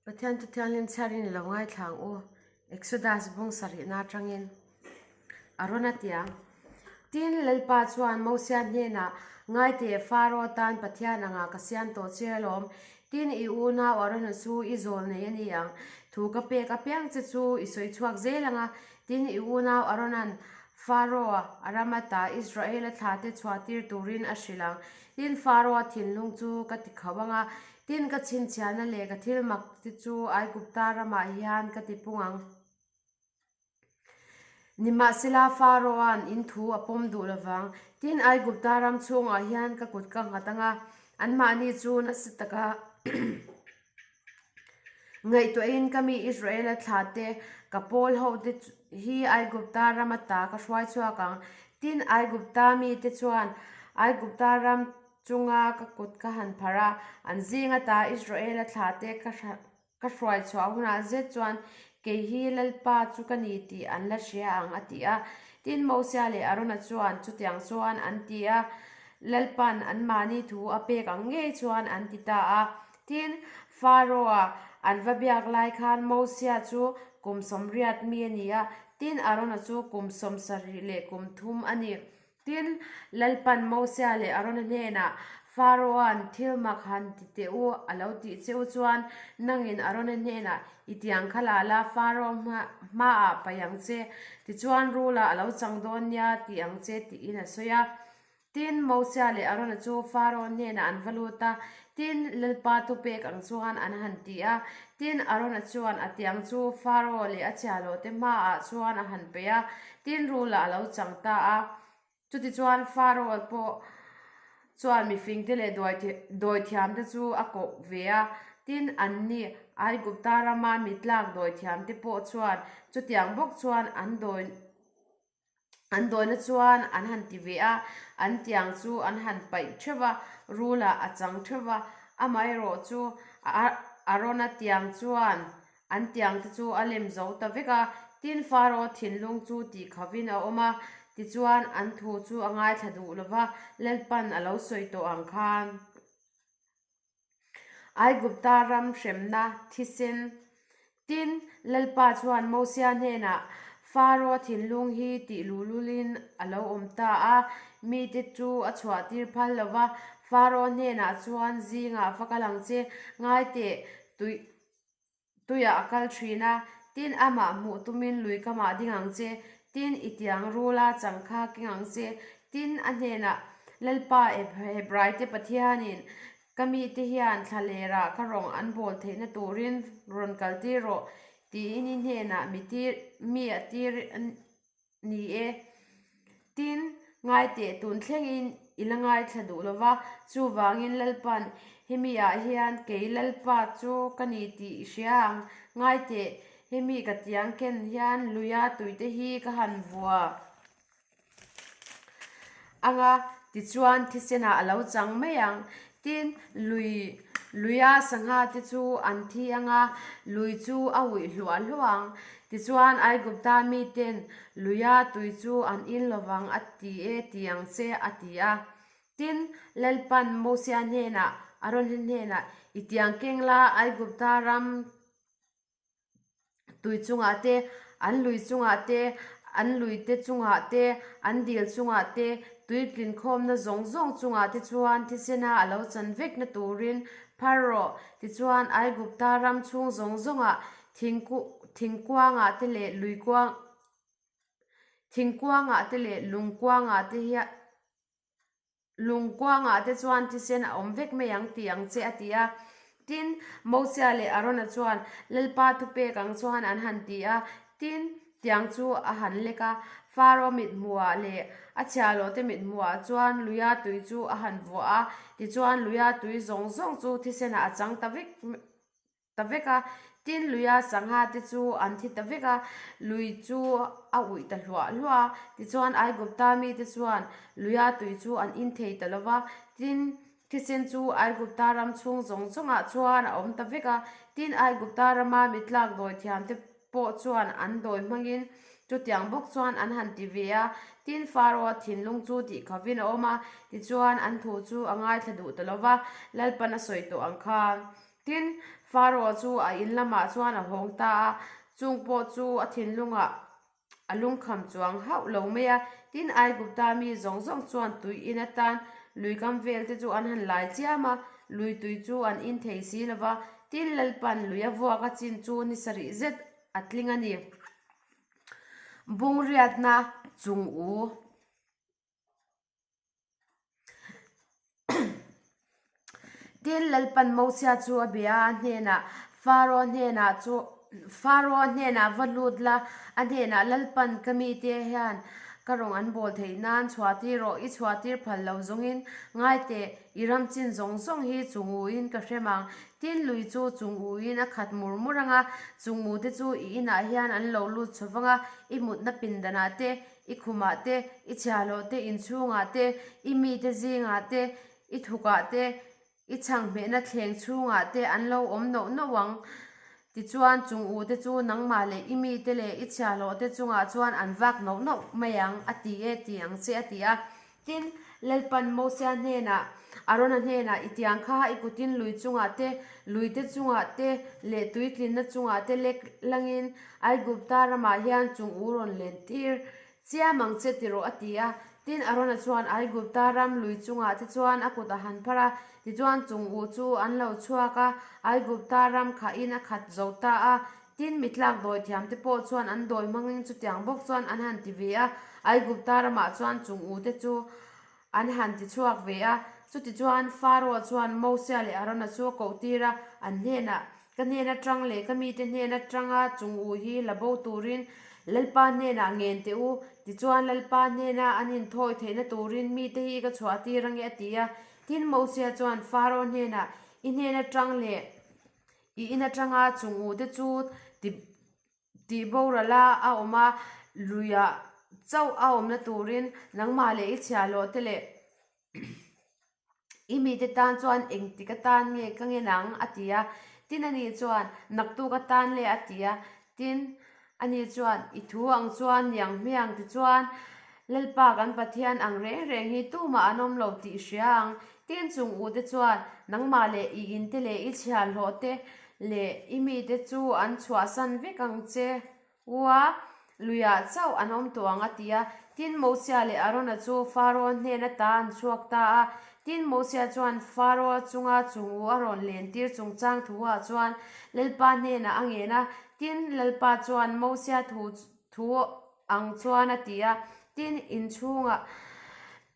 Pathian chu thianghlim chhiarin i lo ngaithla ang u, Exodus bung sarihna atangin a rawn a ti ang. Tin, Lalpa chuan Mosia hnenah, Ngaiteh, Faro tan Pathian angah ka siam tawh che alawm. Tin, i unau Arona chu i zawl nei a ni ang. Thu ka pek apiang che chu i sawi chhuak zel ang a. Tin, i unau Arona'n Faro-a a ram ata Israela thlate chhuahtir turin a hrilh ang. Tin, Faro-a thinlung chu ka ti khauh ang a, Tin, ka chhinchhiahna leh ka thil mak te chu Aigupta ramah hian ka ti pung ang. Nimahsela, Pharaoh-a'n in thu a pawm duh lo vang. Tin, Aigupta ram chhungah hian ka kut ka nghat ang a, anmahni chu nasa taka ngaihtuahin ka mi Israela thlahte, ka pawl hote hi Aigupta ram ata ka hruai chhuak ang. Tin, Aigupta mite chuan Aigupta ram chunga ka kut ka han pharh a, an zing ata Israela thlahte ka ka hruai chhuah hunah zet chuan kei hi Lalpa chu ka ni tih an la hria ang a ti a. Tin, Mosia leh Arona chuan chutiang chuan an ti a, Lalpa'n anmahni thu a pek ang ngei chuan an ti ta a. Tin, Pharaoh-a an va biak lai khan Mosia chu kum 80 mi a ni a, tin, Arona chu kum 70 leh kum thum a ni. Tin, Lalpan Mosia leh Arona hnenah, Pharaoh-a'n thil mak han ti teh u a lo tih che u chuan, nangin Arona hnenah, I tiang kha la la, Pharaoh hmaah paih ang che, tichuan rula a lo chang dawn nia ti ang che, tiin a sawi a. Tin, Mosia leh Arona chu Pharaoh hnenah an va lut a, tin, Lalpa thupek ang chuan an han ti a. Tin, Arona chuan a tiang chu Pharaoh leh a chhiahhlawhte hmaah chuan a han peih a, Tin rula a lo chang ta a. Chutichuan Pharaoh pawh chuan mifingte leh dawithiamte chu a koh ve a. Tin, anni Aigupta rama mitlak dawithiamte pawh chuan chutiang bawk chuan an dawi an dawina chuan an han ti ve a. An tiang chu an han paih theuh va, rulah a chang theuh va. Amaherawhchu Arona tiang chuan An tiang te chu a lem zo ta vek a, tin Pharaoh thinlung chu tih khavin a awm a, tichuan an thu chu a ngaithla duh lo va, Lalpan a lo sawi tawh ang khan. Aigupta ram hremna thisen Tin, Lalpa chuan Mosia hnenah, Pharaoh thinlung hi tih luhlulin a lo awm ta a, mite chu a chhuahtir phal lo va, Pharaoh hnenah chuan zingah va kal ang che, ngai teh, tui Tuiah a kal thin a, tin amah hmuh tumin lui kamah ding ang che, tin i tiang rula chang kha keng ang che, tin a hnenah, Lalpa Hebraite Pathianin ka mite hian thlalerah ka rawng an bawl theihna turin rawn kaltir rawh, tiin i hnenah mi tir mi a tir Ni e. Tin, ngaiteh tun thlengin i la ngaithla duh lo va, chuvangin Lalpa'n hemi ah hian kei Lalpa chu ka ni tih i hria ang. Ngaiteh, hemi ka tiang ken hian luia tuite hi ka han vua ang a, tichuan thisenah a lo chang mai ang. Tin, lui luia sangha te chu an thi ang a, lui chu a uih hluah hluah ang. Tichuan, Aigupta miten luia tui chu an in lovang a ti e ti ang che, a ti a. Tin, Lalpan Mosia hnenah, Arona hnenah, I tiang keng la, Aigupta ram Tui chungah te, an lui chungah te, an luite chungah te, an dil chungah te, tui tlinkhawmna zawng zawng chungah te chuan thisena a lo chan vekna turin phar rawh. Tichuan, Aigupta ram chhung zawng zawngah thingkuangah te leh luikuang thingkuangah te leh lungkuangah te hian Lungkuangah te chuan thisen a awm vek mai ang tih ang che a ti a. Tin, Mosia leh Arona chuan Lalpa thupek ang chuan an han ti a. Tin, tiang chu a han lek a. Faro mithmuhah leh a chhiahhlawhte mithmuhah chuan luia tui chu a han vuah a. Tichuan, luia tui zawng zawng chu thisenah a chang ta vek. ta vek a, tin luia sangha te chu an thi ta vek a, lui chu a uih ta hluah hluah a, tichuan Aigupta mite chuan luia tui chu an in thei ta lo va, tin thisen chu Aigupta ram chhung zawng zawngah chuan a awm ta vek a, tin Aigupta rama mitlak dawithiamte pawh chuan an dawi hmangin chutiang bawk chuan an han ti ve a, tin Pharaoh thinlung chu tihkhavin a awm a, tichuan an thu chu a ngaithla duh ta lo va, Lalpan a sawi tawh ang khan. Tin, Pharaoh chu a in lamah chuan a hawng ta a, chung pawh chu a thinlungah a lungkham chuang hauh lo mai a. Tin, Aigupta mi zawng zawng chuan tui in atan lui kam vel te chu an han lai chiam a, lui tui chu an in thei si lo va. Tin, Lalpan lui a vuak a chin chu ni sarih zet a tling a ni. Bungriatna chung u. Tin, Lalpan Mosia chu a bia a, a hnenah, Faro hnenah chu Faro hnenah va lut la, a hnenah Lalpan ka mite hian ka rawng an bawl theih nan chhuahtir rawh, i chhuahtir phal lo zawngin ngai teh, i ram chin zawng zawng hi chung uin ka hrem ang. Tin, lui chu chung uin a khat mur mur ang a, chung ute chu i inah hian an lo lut chho vang a, i mutna pindanah te, I khumah te, i chhiahhlawh te, inchhungah te, i mite zingah te, i thukah te, i chhanghmehna thleng chhungah te an lo awm noh noh ang. Tichuan, chung ute chu nangmah leh i mite leh i chhiahhlawh te chungah chuan an vak noh noh mai ang, a ti e ti ang che, a ti a. Tin, Lalpan Mosia hnenah, Arona hnenah, I tiang kha i kutin lui chungah te, luite chungah te leh tuitlinna chungah te lek langin Aigupta ramah hian chung u rawn len tir chiam ang che ti rawh, a ti a. Tin, Arona chuan Aigupta ram lui chungah te chuan a kut a han phar a, tichuan chung u chu an lo chhuak a, Aigupta ram khahin a khat zo ta a. Tin, mi tlak dawi thiamte pawh chuan an dawi hmangin chutiang bawk chuan an han ti ve a, Aigupta ramah chuan chung ute chu an han ti chhuak ve a. Chutichuan, Pharaoh chuan Mosia leh Arona chu a koh tir a, an hnenah, Ka hnen atang leh ka mite hnen atanga chung u hi la bo turin Lalpa hnenah ngen teh u, tichuan Lalpa hnena an inthawi theihna turin mite hi ka chhuah tir ange a ti a. Tin, Mosia chuan Pharaoh hnenah, I hnen atang leh I in atanga chung ute chu ti tih boral a a awm a, luiah chauh a awmna turin nangmah leh i chhiahhlawh te leh i mite tan chuan engtik atan nge ka ngen ang a ti a. Tin ani chuan, Naktuk atan le a ti a. Tin, ani chuan, I thu ang chuan niang hmiang tichuan Lalpa kan Pathian ang reng reng hi tumah an awm lo tih hria ang. Tin chung ute chuan, Nangmah leh i inte leh i chhiahhlawh te leh i mite chu an chhuahsan vek ang che u a, luiah chauh an awm tawh ang a ti a. Tin, Mosia leh Arona chu Faraoa hnen ata an chhuak ta a. Tin, Mosia chuan Faraoa chunga chung u a rawn lentir chungchang thuah chuan Lalpa hnenah a ngen a. Tin, Lalpa chuan Mosia thu thu ang chuan a ti a. Tin, inchhungah.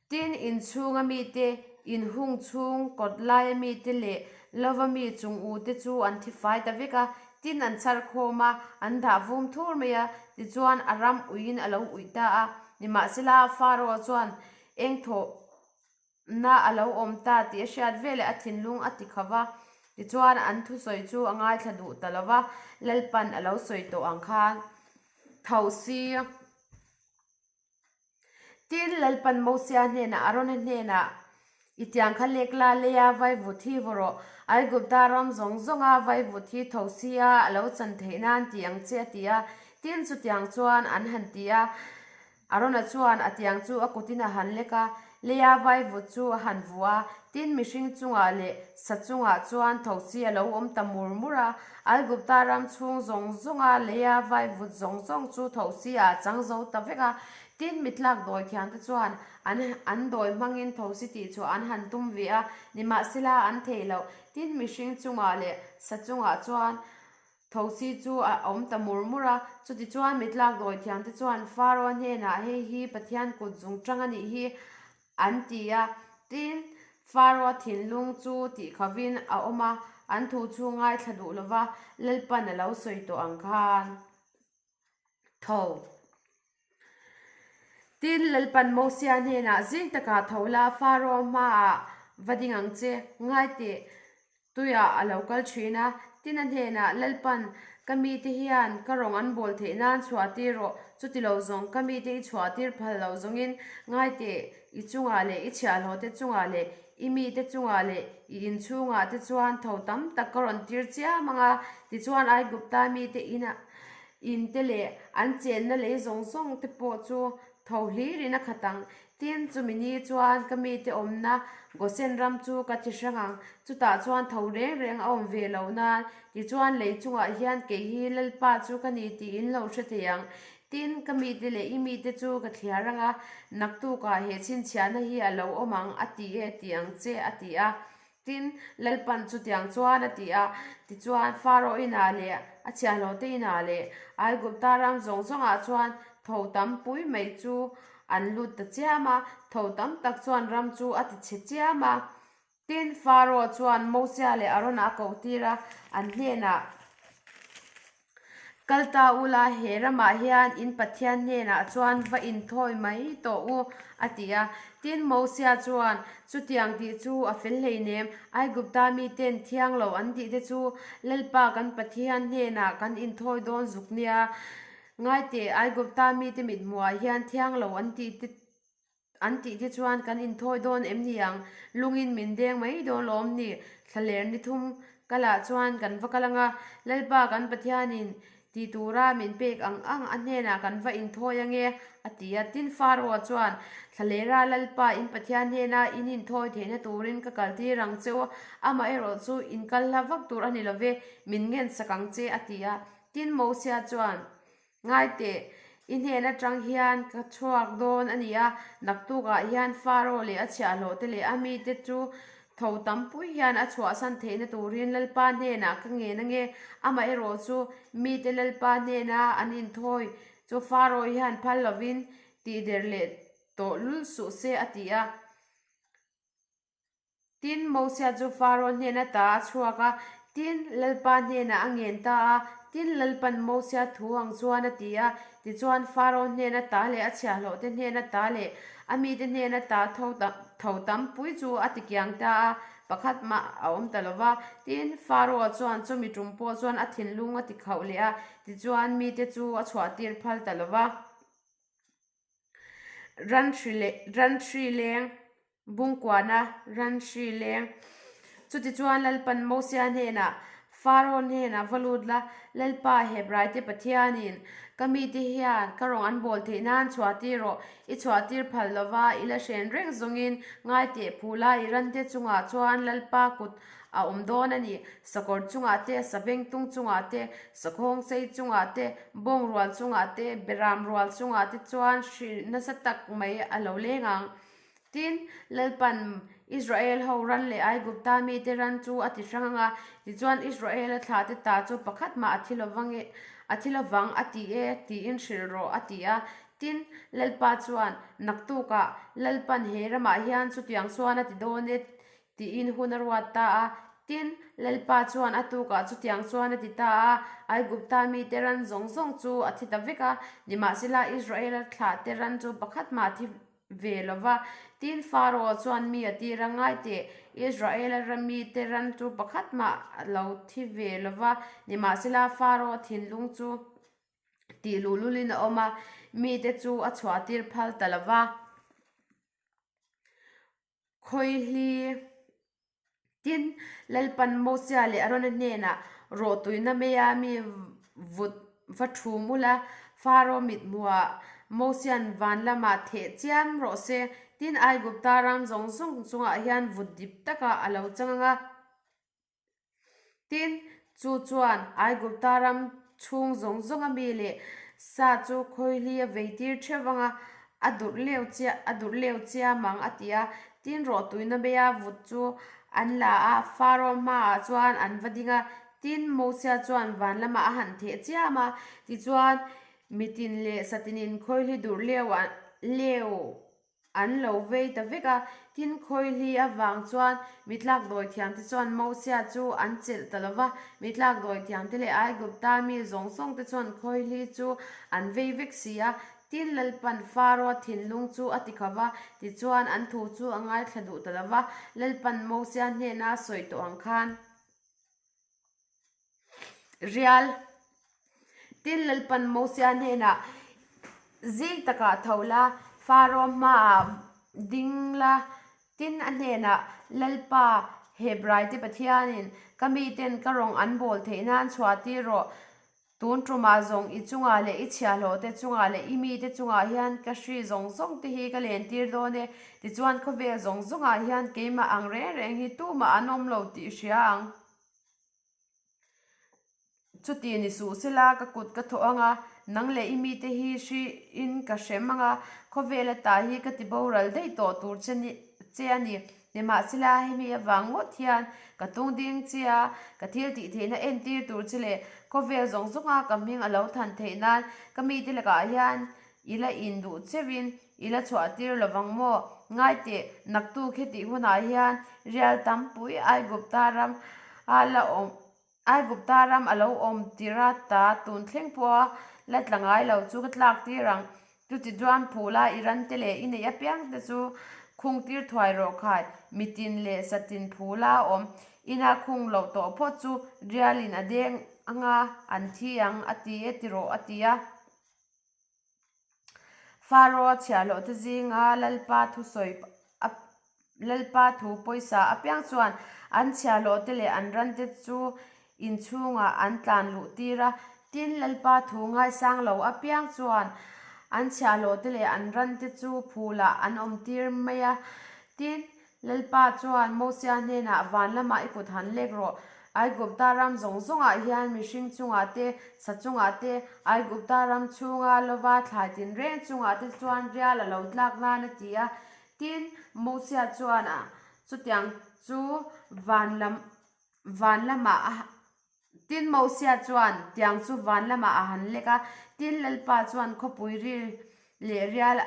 Tin, inchhunga mite, inhung chhung kawt laia mite leh lova mi chung ute chu an thi fai ta vek a. Tin, an chhar khawm a, an dah vum thur mai a, tichuan a ram uiin a lo uih ta a. Nimahsela, Pharaoh chuan eng thawhna a lo awm ta tih a hriat veleh a thinlung a ti kho va, tichuan an thusawi chu a ngaithla duh ta lo va, Lalpan a lo sawi tawh ang khan tho si. Tin, Lalpan Mosia hnenah, Arona hnenah, I tiang kha lek la, leia vaivut hi vaw rawh. Aigupta ram zawng zawnga vaivut hi tho si a, a lo chan theih nan ti ang che, a ti a. Tin, chutiang chuan an han ti a. Arona chuan a tiang chu a kutin a han lek a, leia vaivut chu a han vuah a. Tin, mihring chungah leh sa chungah chuan tho si a lo awm ta mur mur a. Aigupta ram chhung zawng zawnga leia vaivut zawng zawng chu tho si ah a chang zo ta vek a. Tin, mitlak dawi thiamte chuan an an dawi hmangin tho si tih chu an han tum ve a, nimahsela an thei loh. Tin, mihring chungah leh sa chungah chuan tho si chu a awm ta mur mur a. Chutichuan mitlak dawi thiamte chuan Pharaoh hnenah, Hei hi Pathian kut zung tang a nih hi, An ti a, tin, Pharaoh thinlung chu tihkhavin a awm a, an thu chu ngaithla duh lo va, Lalpan a lo sawi tawh ang khan tho. Tin, Lalpan Mosia hnenah, Zing takah tho la, Pharaoh hmaah va ding ang che, ngai teh. Tuiah a lo kal thin a, tin a hnenah, Lalpan, ka mite hian ka rawng an bawl theih nan chhuah tir rawh, chuti lo zawng ka mite i chhuah tir phal loh zawngin ngai teh, i chungah leh i chhiahhlawhte chungah leh i mite chungah leh i inchhungah te chuan tho tam tak ka rawn tir chiam ang a, tichuan Aigupta mite ina inte leh an chenna lei zawng zawng te pawh chu tho hlirin a khat ang. Tin, chumi ni chuan ka mite awmna Gosen ram chu ka thi hrang ang, chutah chuan tho reng reng a awm ve loh nan, tichuan lei chungah hian kei hi Lalpa chu ka ni tih in lo hre thei ang. Tin, ka mite leh i mite chu ka thliar ang a, naktukah he chhinchhiahna hi a lo awm ang, a ti e ti ang che, a ti a. Tin, Lalpan chutiang chuan a ti a, tichuan Faro inah leh a chhiahhlawhte inah leh Aigupta ram zawng zawngah chuan tho tam pui mai chu an lut ta chiam a, tho tam tak chuan ram chu a ti chhe chiam a. Tin, Faro chuan Mosia leh Arona a kohtir a, an hnenah, Kal ta ula, he ramah hian in Pathian hnenah chuan va inthawi mai tawh u, a ti a. Tin, Mosia chuan, Chutiang tih chu a fel hleinem, Aigupta miten thiang lo an tih te chu Lalpa kan Pathian hnenah kan inthawi dawn zuk nia. Ngaiteh, Aigupta mite mithmuhah hian thiang lo an tih te An tih te chuan kan inthawi dawn em ni ang? Lungin min deng mai dawn lawm ni? Thlaler ni thum kalah chuan kan va kal ang a, Lalpa kan Pathianin ti tura min pek ang ang a hnenah kan va inthawi ang e, a ti a. Tin, Pharaoh chuan, Thlalera Lalpa in Pathian hnena in inthawi theihna turin ka kaltir ang che u, amaherawh chu in kal hla vak tur a ni lo ve, min ngensak ang che, a ti a. Tin, Mosia chuan, Ngaiteh, i hnen atang hian ka chhuak dawn a ni a, naktukah hian Faro leh a chhiahhlawhte leh a mite chu tho tampui hian a chhuahsan theihna turin Lalpa hnenah ka ngen ange. Amaherawh chu mite Lalpa hnena an inthawi chu Faro hian phal lovin tihder leh tawh lul suh se, a ti a. Tin, Mosia chu Faro hnen ata a chhuak a, tin, Lalpa hnenah a ngen ta a. Tin, Lalpan Mosia thu ang chuan a ti a, tichuan Faro hnen ata leh a chhiahhlawhte hnen ata leh a mite hnen ata tho tampui chu a tikiang ta a, pakhat mah a awm ta lo va. Tin, Faro chuan chumi tum pawh chuan a thinlung a tikhauh leh a, tichuan mite chu a chhuahtir phal ta lo va. Ranhri leng. Bungkuana ran hri leng. Chutichuan Lalpan Mosia hnenah, Faro hnenah va lut la, Lalpa Hebraite Pathianin ka mite hian ka rawng an bawl theih nan chhuahtir rawh, i chhuahtir phal lova i la hren reng zawngin ngai teh phu la, i rante chungah chuan Lalpa kut a awm dawn a ni. Sakawr chungah te, sabengtung chungah te, sakhawng chei chungah te, bawng rual chungah te, beram rual chungah te chuan hri nasa tak mai a lo leng ang. Tin, Lalpan Israel ho ran leh Aigupta mite ran chu a ti hrang ang a, tichuan Israela thlahte ta chu pakhat mah a thi lovang e, a thi lovang a ti e, tiin hrilh rawh, a ti a. Tin, Lalpa chuan, Naktukah Lalpan he ramah hian chutiang chuan a ti dawn e, tiin hun a ruat ta a. Tin, Lalpa chuan a tukah chutiang chuan a ti ta a, Aigupta mite ran zawng zawng chu a thi ta vek a, nimahsela Israela thlahte ran chu pakhat mah a thi ve lo va. Tin, Pharaoh chuan mi a tir a, Ngai teh, Israela ramite ran chu pakhat mah a lo thi ve lo va, nimahsela Pharaoh thinlung chu tih luh lulin a awm a, mite chu a chhuahtir phal ta lo va. Khawihli. Tin, Lalpan Mosia leh Arona hnenah, Rawhtuina meia mi vut va thum ula, Faro mithmuhah Mosia'n van lamah theh chiam rawh se. Tin, Aigupta ram zawng zawng chungah hian vut dip takah a lo chang ang a. Tin, chu chuan Aigupta ram chhung zawng zawnga mi leh sa chu khawihli a veitir theuh vang a, a durh leu chiah a durh leu chiam ang a ti a. Tin, rawhtuina beia vut chu an la a, Faro hmaah chuan an va ding a. Tin, Mosia chuan van lamah a han theh chiam a, tichuan mitin leh satinin khawihli durh leu leu An lo vei ta vek a, tin khawihli avang chuan mitlak dawithiamte chuan Mosia chu an chelh ta lo va, mitlak dawithiamte leh Aigupta mi zawng zawngte chuan khawihli chu an vei vek si a. Tin, Lalpan Faro thinlung chu a ti kho va, tichuan an thu chu a ngaithla duh ta lo va, Lalpan Mosia hnena sawi tawh ang khan. Rial. Tin, Lalpan Mosia hnenah, Zing takah tho la, Faro hmaah ding la. Tin, a hnenah, Lalpa, Hebraite Pathianin ka miten ka rawng an bawl theih nan chhuah tir rawh. Tun tumah zawng i chungah leh i chhiahhlawhte chungah leh i mite chungah hian ka hri zawng zawng te hi ka lentir dawn e. Tichuan khawvel zawng zawngah hian keimah ang reng reng hi tumah an awm lo tih hria ang. Chuti ni suh sela ka kut ka thawh ang a, nang leh i mite hi hriin ka hrem ang a, khawvel ata hi ka ti boral daih tawh tur che ni che a ni. Nimahsela hemi avang ngawt hian ka tung ding che a, ka thil tih theihna entir tur che leh khawvel zawng zawnga ka hming a lo than theih nan ka mite lakah hian i la induh cheuhin i la chhuah tir lovang maw? Ngai teh, naktuk hetih hunah hian rial tampui Aigupta ram a la awm Aigupta ram a lo awm tir a ta tun thleng pawha la tla ngai lo chu ka tlak tir ang. Chuti chuan phula i rante leh i neih apiang te chu khung tir thuai rawh khai. Mitin leh satin phula a awm. Ina khung loh tawh phawt chu rialin a deng anga an thi ang a ti e ti rawh a ti a. Faro chhiahhlawh te zinga Lalpa thusawi Lalpa thu pawisa apiang chuan an chhiahhlawh te leh an ran te chu inchhungah an tlan luh tir a. Tin, Lalpa thu ngaisang lo apiang chuan an chhiahhlawh te leh an ran te chu phulah an awm tir mai a. Tin, Lalpa chuan Mosia hnenah, Van lamah i kut han lek rawh. Aigupta ram zawng zawngah hian mihring chungah te, sa chungah te, Aigupta ram chhunga lova thlai tinreng chungah te chuan rial a lo tlak nan a ti a. Tin, Mosia chuan chutiang chu van lam van lamah a Tin, Mosia chuan tiang chu van lamah a han lek a, tin, Lalpa chuan khawpui ri leh rial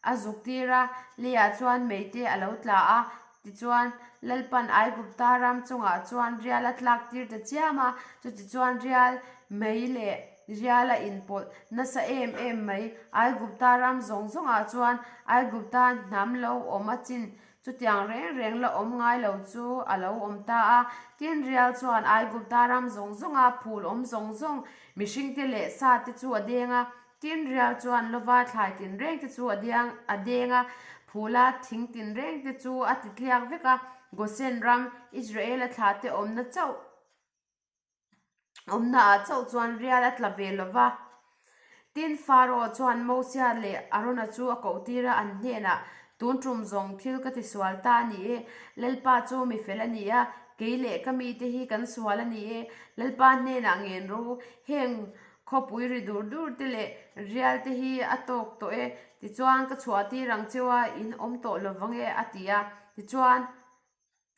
a zuk tir a, leiah chuan meite a lo tla a. Tichuan, Lalpan Aigupta ram chungah chuan rial a tlak tir ta chiam a, chutichuan rial mei leh rial a inpawlh nasa em em mai. Aigupta ram zawng zawngah chuan Aigupta hnam lo awm a chin Chutiang reng reng la awm ngai lo chu a lo awm ta a. Tin, Rial chuan Aigupta ram zawng zawnga phul awm zawng zawng, mihringte leh sate chu a deng a. Tin, Rial chuan lova thlai tinrengte chu a deng a deng a, phula thing tinrengte chu a ti tliak vek a. Gosen ram, Israela thlate awmna chauh Awmnaah chauh chuan rial a tla ve lo va. Tin, Pharaoh chuan Mosia leh Arona chu a koh tir a, an hnenah, Tun tum zawng thil ka tisual ta a ni e. Lalpa chu mi fel a ni a, kei leh ka mite hi kan sual a ni e. Lalpa hnenah ngen rawh u, heng khawpui ri dur dur te leh rial te hi a tawk tawh e, tichuan ka chhuah tir ang cheu a, in awm tawh lo vang e, a ti a. Tichuan.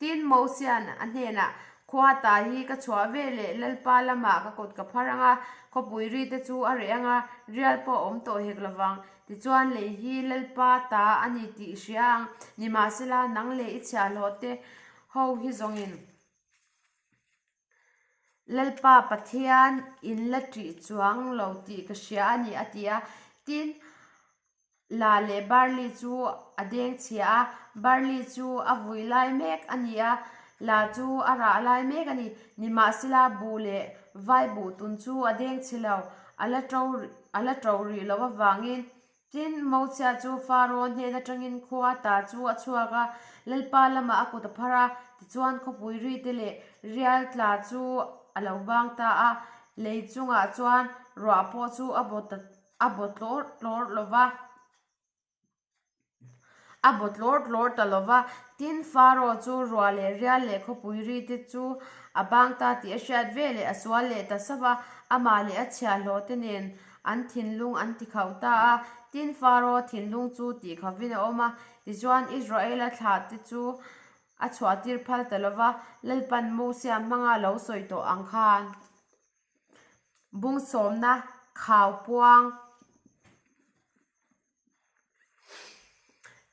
Tin, Mosia'n a hnenah, Khua ta hi ka chhuah ve leh Lalpa lamah ka kut ka phar ang a, khawpui ri te chu a reh ang a, rial pawh a awm tawh hek lo vang. Tichuan, lei hi Lalpa ta a ni tih i hria ang. Nimahsela, nang leh i chhiahhlawh te ho hi zawngin Lalpa Pathian in la ṭih chuang lo tih ka hria a ni, a ti a. Tin, La leh barley chu a deng chhia a, barley chu a vui lai mek a ni a, la chu a rah lai mek a ni. Nimahsela buh leh vai buh tun chu a deng chhe lo, a la to a la to rih loh avangin. Tin, Mosia chu Faro hnen atangin khua ta chu a chhuak a, Lalpa lamah a kut a phar a, tichuan khawpui rite leh rial tla chu a lo bang ta a, lei chungah chuan ruah pawh chu a baw ta A baw tlawr tlawr lo va, a baw tlawr tlawr ta lo va. Tin, Faro chu ruah leh rial leh khawpui ri te chu a bang ta tih a hriat ve leh a sual leh ta sap a, amah leh a chhiahhlawh te nen an thinlung an tikhauh ta a. Tin, Faro thinlung chu tihkhauvin a awm a, tichuan Israela thlah te chu a chhuahtir phal ta lo va, Lalpan Mosia hmanga lo sawi tawh ang khan. Bungsawmna khau puang.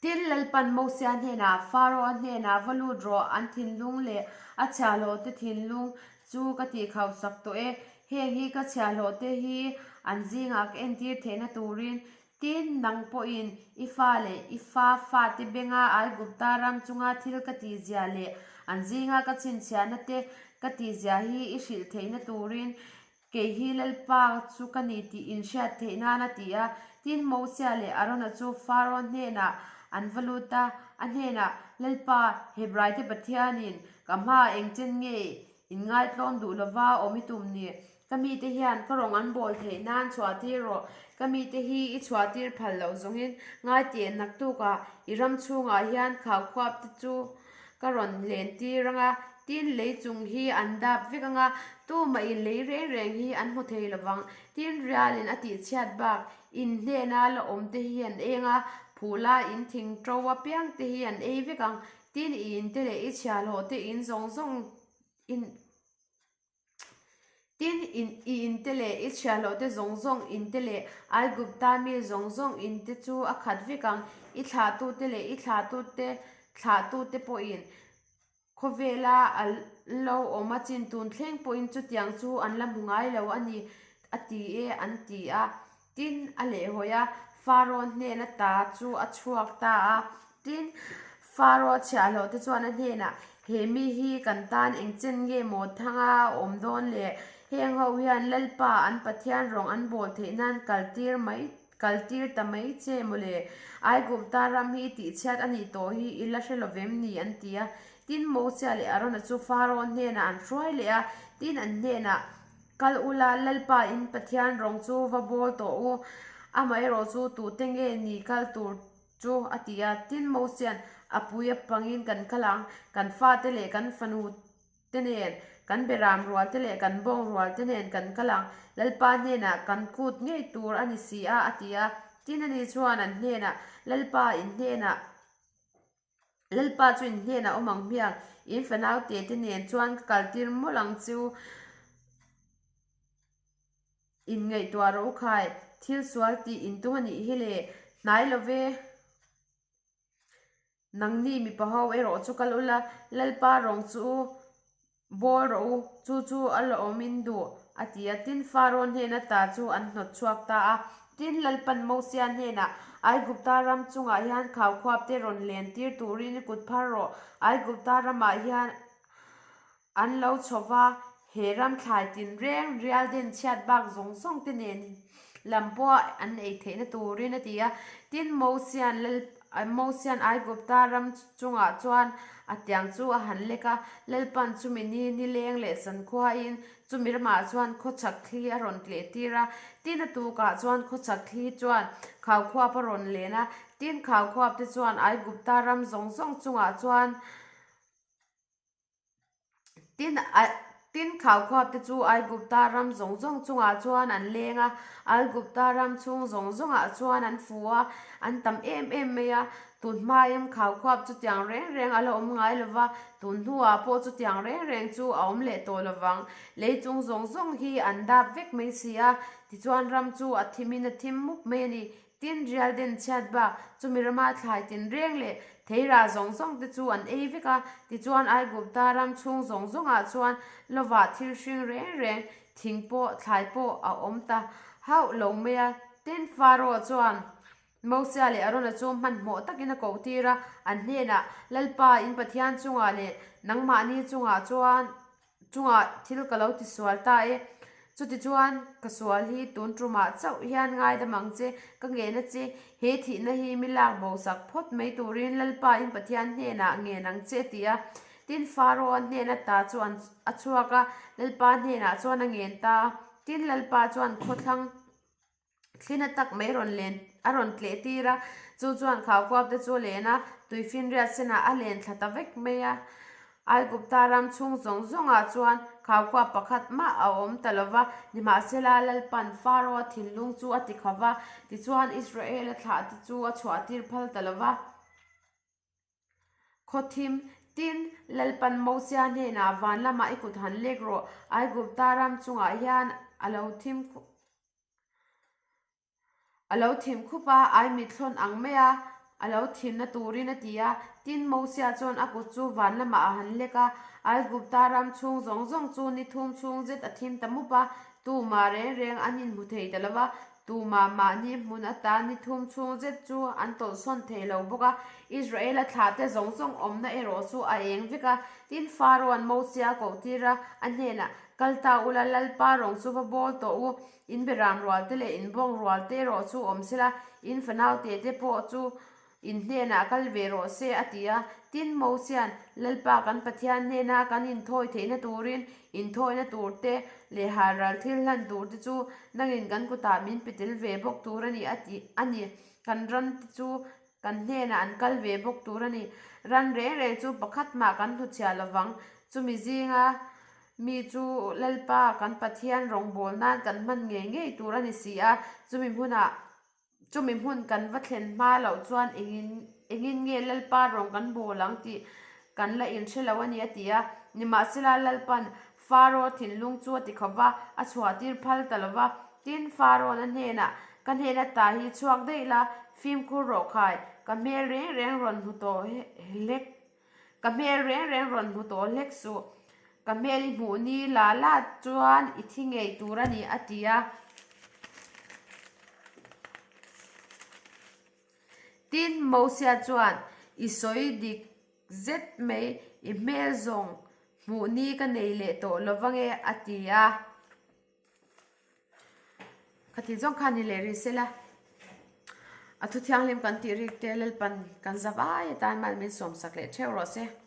Tin, Lalpan Mosia hnenah, Faraoa hnenah va lut rawh, an thinlung leh a chhiahhlawhte thinlung chu ka tihkhauhsak tawh e. Heng hi ka chhiahhlawhte hi an zingah ka entir theihna turin Tin, nang pawhin i fa leh i fa fate benga Aigupta ram chunga thil ka tihzia leh an zinga ka chhinchhiahna te ka tihzia hi i hrilh theihna turin kei hi Lalpa chu ka ni tih in hriat theih nan a ti a. Tin, Mosia leh Arona chu Faro hnenah an va lut a, a hnenah, Lalpa, Hebraite Pathianin ka hmaah engchen nge In ngaitlawm duh lova awm i tum ni. Ka mite hian ka rawng an bawl theih nan chhuahtir rawh. Ka mite hi i chhuahtir phal loh zawngin ngaiteh naktukah i ram chhungah hian khaukhuap te chu ka rawn lentir ang a, tin lei chung hi an dap vek ang a, tumah in lei reng reng hi an hmu thei lovang. Tin rialin a tihchhiat bak in hnena la awm te hi an eng a, phula in thing to apiang te hi an ei vek ang. Tin i in te leh i chhiahhlawh te in zawng zawng in. Tin, in i inte leh i chhiahhlawhte zawng zawng inte leh Aigupta mi zawng zawng inte chu a khat vek ang. I thlahtute leh i thlahtute thlahtute pawhin khawvela an lo awm a chin tun thleng pawhin chutiang chu an la hmu ngai lo a ni, a ti e, an ti a. Tin, a lehhawi a, Faro hnen ata chu a chhuak ta a. Tin, Faro chhiahhlawhte chuan a hnenah, He mi hi kan tan engchen nge maw thanga a awm dawn le? Heng ho hian Lalpa an Pathian rawng an bawl theih nan kaltir mai kaltir ta mai che maw le? Aigupta ram hi tihchhiat a nih tawh hi i la hre lovem ni? an ti a. Tin, Mosia leh Arona chu Faro hnenah an hruai leh a, tin an hnenah, Kal ula, Lalpa in Pathian rawng chu va bawl tawh u, amaherawh chu tute nge ni kal tur chu a ti a. Tin, Mosia'n a pui a pangin kan kal ang, kan fate leh kan fanu te nen, kan beram rual te leh kan bawng rual te nen kan kal ang, Lalpa hnenah kan kut ngei tur a ni si a, a ti a. Tin, ani chuan an hnenah, Lalpa in hnenah, Lalpa chu in hnenah awm ang hmiang, in fanau te te nen chuan ka kaltir mawlh ang chu. In ngaihtuah rawh u khai, thil sual tih in tum a nih hi le, hnai lo ve. Nangni mipa ho erawh chu kal ula, Lalpa rawng chu u. Bawl rawh u, chu chu a la awm in duh, a ti a. Tin, Faraw hnen ata chu an hnawt chhuak ta a. Tin, Lalpan Mosia hnenah, Aigupta ram chungah hian khaukhuapte rawn len tir turin i kut phar rawh. Aigupta ramah hian an lo chho va, he ram thlai tinreng rial den chhiat bak zawng zawng te nen lam pawha an ei theihna turin, a ti a. Tin, Mosia'n Lal Mosia'n Aigupta ram chungah chuan a tiang chu a han lek a, Lalpan chumi ni nileng leh sankhuain chumi ramah chuan khawchhak thli a rawn tleh tir a. Tin a tukah chuan khawchhak thli chuan khaukhuap a rawn len a, tin khaukhuap te chuan Aigupta ram zawng zawng chungah chuan Tin, tin khaukhuap te chu Aigupta ram zawng zawng chungah chuan an leng a, Aigupta ram chhung zawng zawngah chuan an fu a, an tam em em mai a. Tun hmain khaukhuap chutiang reng reng a la awm ngai lo va, tun hnuah pawh chutiang reng reng chu a awm leh tawh lo vang. Lei chung zawng zawng hi an dap vek mai si a, tichuan ram chu a thimin a thim mup mai a ni. Tin, rial den chhiat bak chumi rama thlai tinreng leh theirah zawng zawng te chu an ei vek a. Tichuan, Aigupta ram chhung zawng zawngah chuan lovah thil hring reng reng, thing pawh, thlai pawh a awm ta hauh lo mai a. Tin, Faro chuan Mosia leh Arona chu hmanhmawh takin a kohtir a, an hnenah, Lalpa, in Pathian chungah leh nangmahni chungah chuan Chungah thil ka lo ti sual ta e. Chutichuan, ka sual hi tun tumah chauh hian ngaidam ang che, ka ngen a che. He thihna hi mi lak bo sak phawt mai turin Lalpa in Pathian hnenah ngen ang che, a ti a. Tin, Faraoa hnen ata chu an a chhuak a, Lalpa hnenah chuan a ngen ta a. Tin, Lalpa chuan khawthlang. Thlina tak mai rawn len a rawn tleh tir a, chu chuan khaukuap te chu a len a, tuifinriat senah a len thla ta vek mai a. Aigupta ram chhung zawng zawngah chuan khaukuap pakhat mah a awm ta lo va, nimahsela Lalpan Faraoa thinlung chu a ti kho va, tichuan Israela thlah te chu a chhuah tir phal ta lo va. Khawthim, tin, Lalpan Mosia hnenah van lamah i kut han lek rawh, Aigupta ram chungah hian a lo thim A lo thim khup a, ai mithlawn ang mai a, a lo thimna turin a ti a. Tin, Mosia chuan a kut chu van lamah a han lek a, Aigupta ram chhung zawng zawng chu ni thum chhung zet a thim ta mup a, tumah reng reng an inhmu thei ta lo va, tumah mahni hmun atan ni thum chhung zet chu an tawlhsawn thei lo bawk a. Israela thlahte zawng zawng awmna erawh chu a eng vek a. Tin, Farao'n Mosia a kohtir a, a hnenah, Kal ta ula, Lalpa rawng chu va bawl tawh u, In beram rual te leh in bawng rual te erawh chu awm sela, in fanau te te pawh chu in hnenah kal ve rawh se, a ti a. Tin, Mosia'n, Lalpa kan Pathian hnena kan inthawi theihna turin inthawina tur te leh halral thil hlan tur te chu nangin kan kutah min pe tel ve bawk tur a ni, a ti a ni. Kan ram te chu kan hnenah an kal ve bawk tur a ni. Ran reng reng chu pakhat mah kan hnuchhiah lovang. Chumi zinga mi chu Lalpa kan Pathian rawngbâwl nan kan hman ngei ngei tur a ni si a, chumi hmunah Chumi hmun kan va thlen hma loh chuan engin engin nge Lalpa rawng kan bawl ang tih kan la inhre lo a ni a ti a. Nimahsela Lalpa'n Faro thinlung chu a ti khawp va, a chhuahtir phal ta lo va. Tin, Farawn a hnenah, Ka hnena ta hi chhuak daih la, fimkhur rawh khai, ka hmel reng reng rawn hmu tawh hlek Ka hmel reng reng rawn hmu tawh hlek suh. Ka hmel i hmuh ni la la chuan i thi ngei tur a ni, a ti a. Tin, Mosia chuan, I sawi dik zet mai, i hmel zawng hmuh ni ka nei leh tawh lo vange, a ti a. Ka tih zawng kha ni leh rih sela, a thu thianghlim kan tih rik te Lalpan kan za vai atan mal min sawmsak leh theuh rawh se.